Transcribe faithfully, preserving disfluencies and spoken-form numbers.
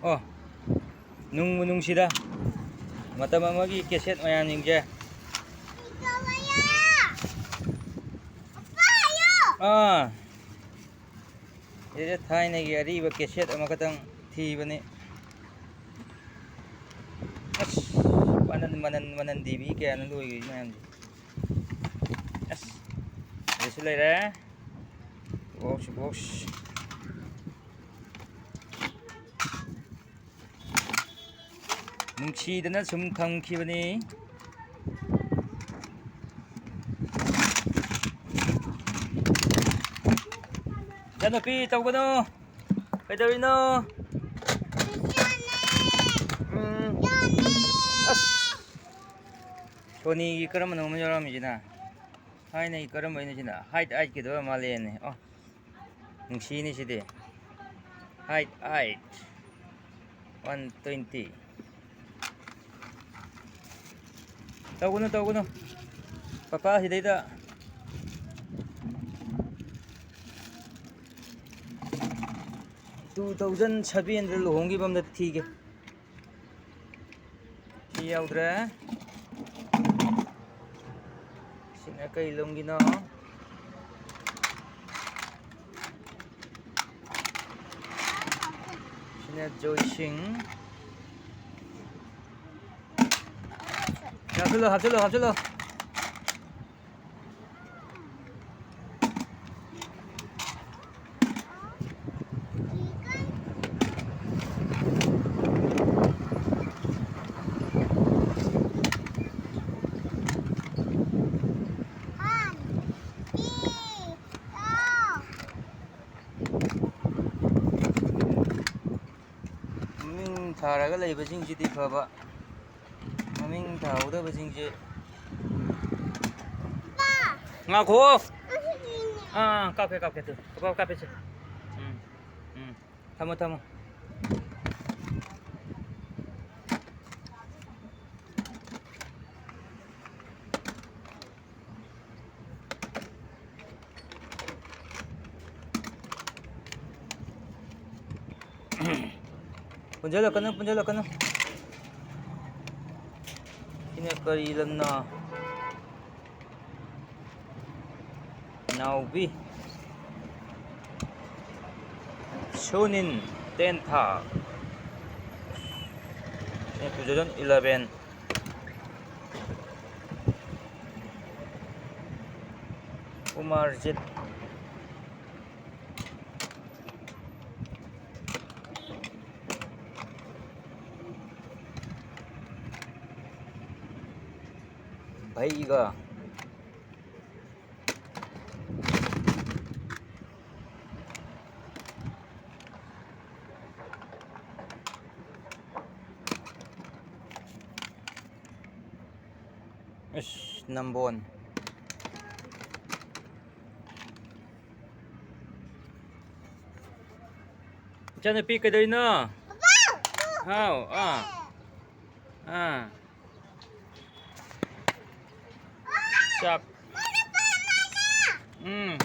ꯑꯣ, ꯅꯨꯡꯕꯨ ꯅꯨꯡꯁꯤꯗ꯫ ꯃꯇꯝ ꯑꯃꯒꯤ ꯀꯦꯁꯦꯠ ꯃꯌꯥꯝꯁꯤꯡꯁꯦ꯫ ꯑꯥ꯫ ꯁꯤꯁꯦ ꯊꯥꯏꯅꯒꯤ ꯑꯔꯤꯕ ꯀꯦꯁꯦꯠ ꯑꯃꯈꯛꯇꯪ ꯊꯤꯕꯅꯤ꯫ ꯑꯁ, ꯃꯅꯟ, ꯃꯅꯟ, ꯃꯅꯟ ꯗꯤ ꯚꯤ ꯀꯌꯥꯅꯣ ꯂꯣꯏꯈ꯭ꯔꯤꯁꯤ ꯃꯌꯥꯝꯁꯦ꯫ ꯑꯁ, ꯁꯤꯗꯁꯨ ꯂꯩꯔꯦ꯫ Box, box. ꯅꯨꯡꯁꯤꯗꯅ ꯁꯨꯝ ꯊꯝꯈꯤꯕꯅꯤ꯫ ꯏꯆꯥꯅꯨꯄꯤ, ꯇꯧꯒꯅꯨ꯫ ꯀꯩꯗꯧꯔꯤꯅꯣ? ꯎꯝ꯫ ꯑꯁ꯫ ꯁꯣꯅꯤꯒꯤ ꯀꯔꯝꯕꯅꯣ ꯑꯃ ꯌꯥꯎꯔꯝꯃꯤꯁꯤꯅ? ꯊꯥꯏꯅꯒꯤ ꯀꯔꯝꯕꯩꯅꯣ ꯁꯤꯅ? ꯍꯥꯏꯠ ꯑꯥꯏꯠꯀꯤꯗꯣ ꯑꯣꯏꯔ ꯃꯥꯜꯂꯦꯅꯦ꯫ ꯑꯣ꯫ ꯅꯨꯡꯁꯤꯅꯤ ꯁꯤꯗꯤ꯫ ꯍꯥꯏꯠ ꯑꯥꯏꯠ꯫ One twenty. ꯇꯧꯒꯅꯨ, ꯇꯧꯒꯅꯨ꯫ ꯄꯄꯥ ꯁꯤꯗꯩꯗ꯫ ꯇꯨ ꯊꯥꯎꯖꯟ ꯁꯚꯦꯟꯗ ꯂꯨꯍꯣꯡꯈꯤꯕ ꯑꯝꯗ ꯊꯤꯒꯦ꯫ ꯁꯤ ꯌꯥꯎꯗ꯭ꯔꯦ꯫ ꯁꯤꯅ ꯀꯩ ꯂꯝꯒꯤꯅꯣ? ꯁꯤꯅ ꯖꯣꯏꯁꯤꯡ꯫ ꯍꯥꯞꯆꯤꯜꯂꯣ, ꯍꯥꯞꯆꯤꯜꯂꯣ, ꯍꯥꯞꯆꯤꯜꯂꯣ꯫ ꯃꯃꯤꯡ ꯊꯥꯔꯒ ꯂꯩꯕꯁꯤꯡꯁꯤꯗꯤ ꯐꯕ, ꯃꯃꯤꯡ ꯊꯥꯍꯧꯗꯕꯁꯤꯡꯁꯦ꯫ ꯉꯥꯈꯣ꯫ ꯑꯥ, ꯀꯥꯞꯀꯦ, ꯀꯥꯞꯀꯦ, ꯇꯨ꯫ ꯀꯥꯞ-, ꯀꯥꯞꯄꯦꯁꯦ꯫ ꯎꯝ, ꯎꯝ꯫ ꯊꯝꯃꯣ, ꯊꯝꯃꯣ꯫ ꯄꯨꯟꯁꯤꯜꯂꯛꯀꯅꯨ, ꯄꯨꯟꯁꯤꯜꯂꯛꯀꯅꯨ꯫ ꯁꯤꯅ ꯀꯔꯤ ꯂꯝꯅꯣ? ꯅꯥꯎꯕꯤ꯫ ꯁꯨꯅꯤꯟ, ꯇꯦꯟ ꯊꯥ꯫ Two thousand eleven. ꯀꯨꯃꯥꯔꯖꯤꯠ꯫ ꯚꯩꯒ꯫ ꯑꯁ, ꯅꯝꯕꯣꯟ꯫ ꯏꯆꯥꯅꯨꯄꯤ ꯀꯩꯗꯧꯔꯤꯅꯣ? ꯍꯥꯎ, ꯑꯥ꯫ ꯑꯥ꯫ ꯆꯥꯛ꯫ ꯎꯝ꯫